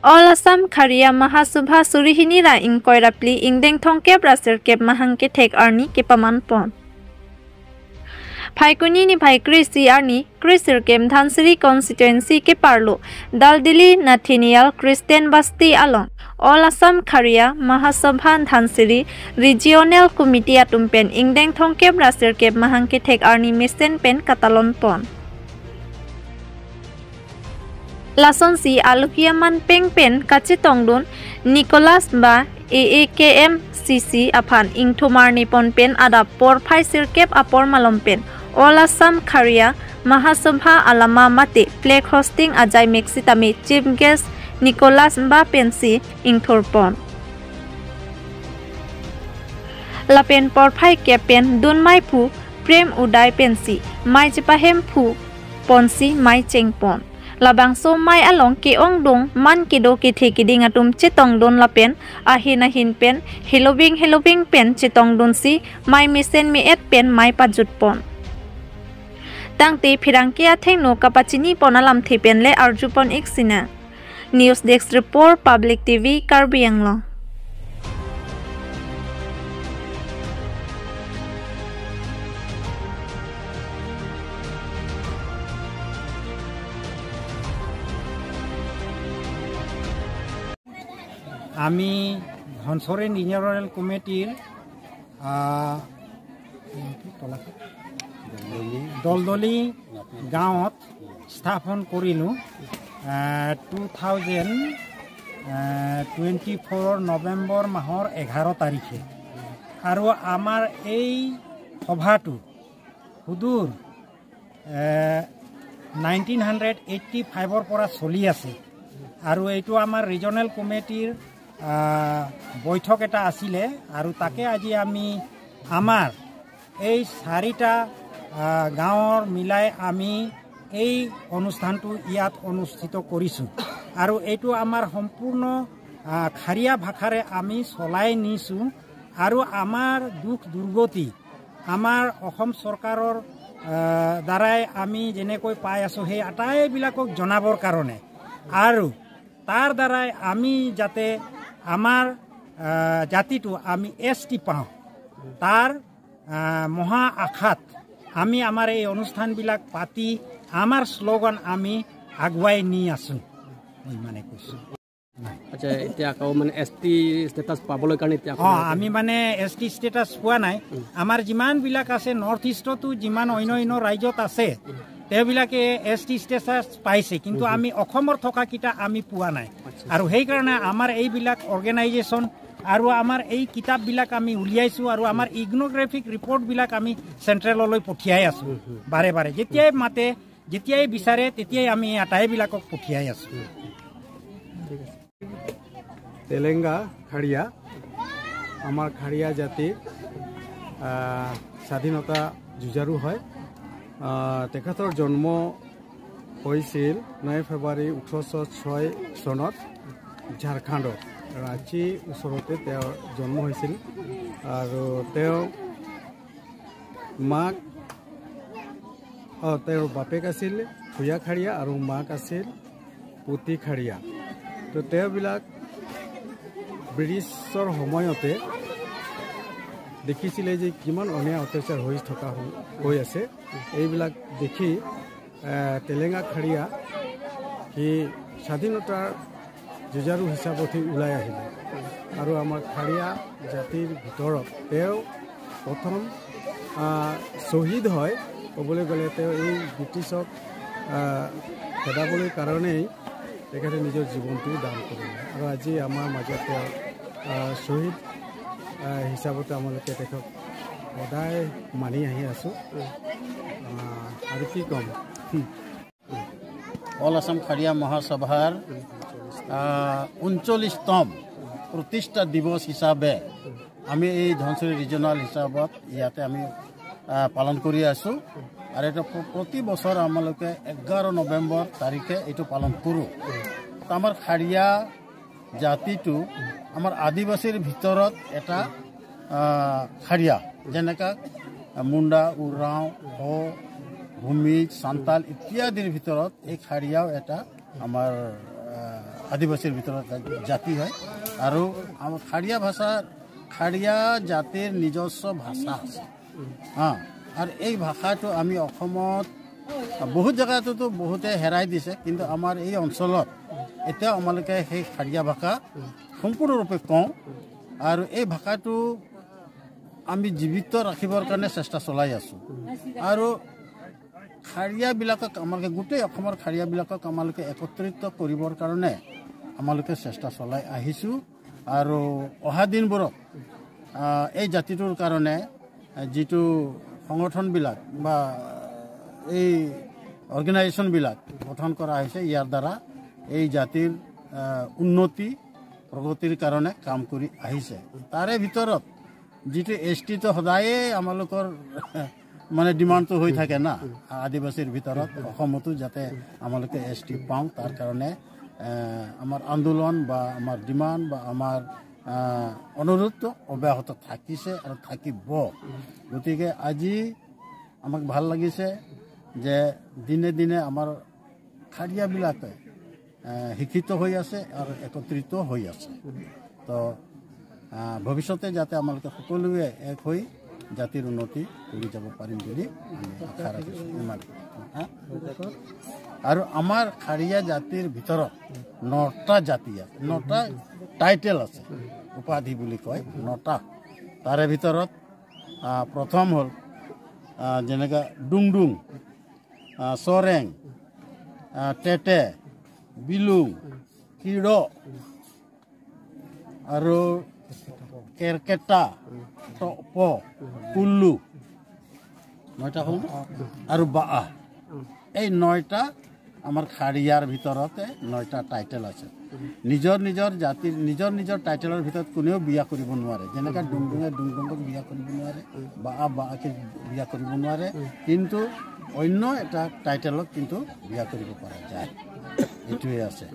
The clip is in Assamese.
All Assam Kharia Mahasabha Surihini ra ing koirapli ing dengthong kep rasir kep mahang ke thek arni ke paman pon. Phaikuni ni bhai Krisi arni Krisir kem Dhansiri constituency ke parlo Daldili Nathaniel Christian Basti along All Assam Kharia Mahasabha Dhansiri Regional Committee atumpen ing dengthong kep rasir kep mahang ke thek arni misen pen katalon pon. Lason si alukiaman peng pen kachi tongdun Nicholas ba AAKM CC aphan ing thumar nipon pen ada por phai sirkep apor malom pen All Assam Kharia Mahasabha alama mate flag hosting ajai mexitami chief guest Nicholas ba pensi ing thurpon lapen por phai kepen dun mai phu Prem Uday pensi mai chipahem phu ponsi mai chengpon labang so mai along ke ong dong man ke do ke the ke ding atum chetong don lapen ahin ahin pen helobing helobing pen chetong don si mai misen me et pen mai pajut pon tangte phirang ke atheng no kapachini ponalam the pen le arjupon iksina. News desk report, Public TV, Karbi Anglong. আমি ধনসৰি ৰিজনেল কমিটিৰ দলদলি গাঁৱত স্থাপন কৰিলোঁ 2024 নৱেম্বৰ মাহৰ 11 তাৰিখে। আৰু আমাৰ এই সভাটো সুদূৰ 1985ৰ পৰা চলি আছে। আৰু এইটো আমাৰ ৰিজনেল কমিটিৰ বৈঠক এটা আছিলে আৰু তাকে আজি আমি আমাৰ এই চাৰিটা গাঁৱৰ মিলাই আমি এই অনুষ্ঠানটো ইয়াত অনুষ্ঠিত কৰিছোঁ। আৰু এইটো আমাৰ সম্পূৰ্ণ খাৰিয়া ভাষাৰে আমি চলাই নিছোঁ। আৰু আমাৰ দুখ দুৰ্গতি আমাৰ অসম চৰকাৰৰ দ্বাৰাই আমি যেনেকৈ পাই আছোঁ সেই আটাইবিলাকক জনাবৰ কাৰণে আৰু তাৰ দ্বাৰাই আমি যাতে আমাৰ জাতিটো আমি এছ টি পাওঁ তাৰ মহা আশাত আমি আমাৰ এই অনুষ্ঠানবিলাক পাতি আমাৰ শ্লোগান আমি আগুৱাই নি আছোঁ। মই ইমানে কৈছোঁ। আচ্ছা, এতিয়া আকৌ মানে এছ টি ষ্টেটাছ পাবলৈ কাৰণে এতিয়া আমি মানে এছ টি ষ্টেটাছ পোৱা নাই। আমাৰ যিমানবিলাক আছে নৰ্থ ইষ্টতো যিমান অন্য অন্য ৰাজ্যত আছে তেওঁবিলাকে এছ টি ষ্টেটাছ পাইছে, কিন্তু আমি অসমৰ থকাকেইটা আমি পোৱা নাই। আৰু সেইকাৰণে আমাৰ এইবিলাক অৰ্গেনাইজেশ্যন আৰু আমাৰ এই কিতাপবিলাক আমি উলিয়াইছোঁ আৰু আমাৰ ইগন'গ্ৰাফিক ৰিপৰ্টবিলাক আমি চেণ্ট্ৰেললৈ পঠিয়াই আছোঁ। বাৰে বাৰে যেতিয়াই মাতে যেতিয়াই বিচাৰে তেতিয়াই আমি আটাইবিলাকক পঠিয়াই আছোঁ। তেলেংগা খাৰিয়া আমাৰ খাৰিয়া জাতিৰ স্বাধীনতা যুঁজাৰু হয়। তেখেতৰ জন্ম হৈছিল 9 ফেব্ৰুৱাৰী 1806 চনত ঝাৰখণ্ডত ৰাঁচী ওচৰতে তেওঁৰ জন্ম হৈছিল। আৰু তেওঁ মাক তেওঁৰ বাপেক আছিল ভূঞা খাৰিয়া আৰু মাক আছিল পুতি খাৰিয়া। তো তেওঁবিলাক ব্ৰিটিছৰ সময়তে দেখিছিলে যে কিমান অন্যায় অত্যাচাৰ হৈ থকা হৈ আছে। এইবিলাক দেখি তেলেংগা খাৰিয়া সি স্বাধীনতাৰ যুঁজাৰু হিচাপত সি ওলাই আহিলে। আৰু আমাৰ খাৰিয়া জাতিৰ ভিতৰত তেওঁ প্ৰথম শ্বহীদ হয়। ক'বলৈ গ'লে তেওঁ এই ব্ৰিটিছক খেদাবলৈ কাৰণেই তেখেতে নিজৰ জীৱনটো দান কৰিলে। আৰু আজি আমাৰ মাজত তেওঁ শ্বহীদ হিচাপতে আমালোকে তেখেতক সদায় মানি আহি আছোঁ। আৰু কি ক'ম, অল আছাম খাৰিয়া মহাসভাৰ 39তম প্ৰতিষ্ঠা দিৱস হিচাপে আমি এই ধনশিৰি ৰিজনেল হিচাপত ইয়াতে আমি পালন কৰি আছোঁ। আৰু এইটো প্ৰতি বছৰ আমালোকে 11 নৱেম্বৰ তাৰিখে এইটো পালন কৰোঁ। আমাৰ খাৰিয়া জাতিটো আমাৰ আদিবাসীৰ ভিতৰত এটা খাৰিয়া, যেনেকা মুণ্ডা, উৰাও, হো, ভূমিজ, চান্তাল ইত্যাদিৰ ভিতৰত এই খাৰিয়াও এটা আমাৰ আদিবাসীৰ ভিতৰত জাতি হয়। আৰু আমাৰ খাৰিয়া ভাষা, খাৰিয়া জাতিৰ নিজস্ব ভাষা আছে। আৰু এই ভাষাটো আমি অসমত বহুত জেগাটোতো বহুতে হেৰাই দিছে, কিন্তু আমাৰ এই অঞ্চলত এতিয়া আমালোকে সেই খাৰিয়া ভাষা সম্পূৰ্ণৰূপে কওঁ আৰু এই ভাষাটো আমি জীৱিত ৰাখিবৰ কাৰণে চেষ্টা চলাই আছোঁ। আৰু খাৰিয়াবিলাকক আমালোকে গোটেই অসমৰ খাৰিয়াবিলাকক আমালোকে একত্ৰিত কৰিবৰ কাৰণে আমালোকে চেষ্টা চলাই আহিছোঁ। আৰু অহা দিনবোৰত এই জাতিটোৰ কাৰণে যিটো সংগঠনবিলাক বা এই অৰ্গেনাইজেশ্যনবিলাক গঠন কৰা হৈছে, ইয়াৰ দ্বাৰা এই জাতিৰ উন্নতি প্ৰগতিৰ কাৰণে কাম কৰি আহিছে। তাৰে ভিতৰত যিটো এছ টিটো সদায়ে আমালোকৰ মানে ডিমাণ্ডটো হৈ থাকে না আদিবাসীৰ ভিতৰত, অসমতো যাতে আমালোকে এছ টি পাওঁ তাৰ কাৰণে আমাৰ আন্দোলন বা আমাৰ ডিমাণ্ড বা আমাৰ অনুৰোধটো অব্যাহত থাকিছে আৰু থাকিব। গতিকে আজি আমাক ভাল লাগিছে যে দিনে দিনে আমাৰ খাৰিয়াবিলাকে শিক্ষিত হৈ আছে আৰু একত্ৰিত হৈ আছে। তো ভৱিষ্যতে যাতে আমালোকে সকলোৱে এক হৈ জাতিৰ উন্নতি কৰি যাব পাৰিম বুলি আমি আশা ৰাখিছোঁ। ইমান। আৰু আমাৰ খাৰিয়া জাতিৰ ভিতৰত 9টা জাতি আছে, 9টা টাইটেল আছে, উপাধি বুলি কয় 9টা। তাৰে ভিতৰত প্ৰথম হ'ল যেনেকৈ ডুংডুং, চৰেং, টেটে, বিলুং, কিৰ আৰু কেৰকেটা, টপ, কুল্লু, 9টা হ'ল আৰু বাহ। এই 9টা আমাৰ খাৰিয়াৰ ভিতৰতে 9টা টাইটেল আছে। নিজৰ নিজৰ জাতিৰ নিজৰ নিজৰ টাইটেলৰ ভিতৰত কোনেও বিয়া কৰিব নোৱাৰে। যেনেকৈ ডুংডুঙে ডুংডুঙক বিয়া কৰিব নোৱাৰে, বা বাকে বিয়া কৰিব নোৱাৰে, কিন্তু অন্য এটা টাইটেলক কিন্তু বিয়া কৰিব পৰা যায়। এইটোৱে আছে।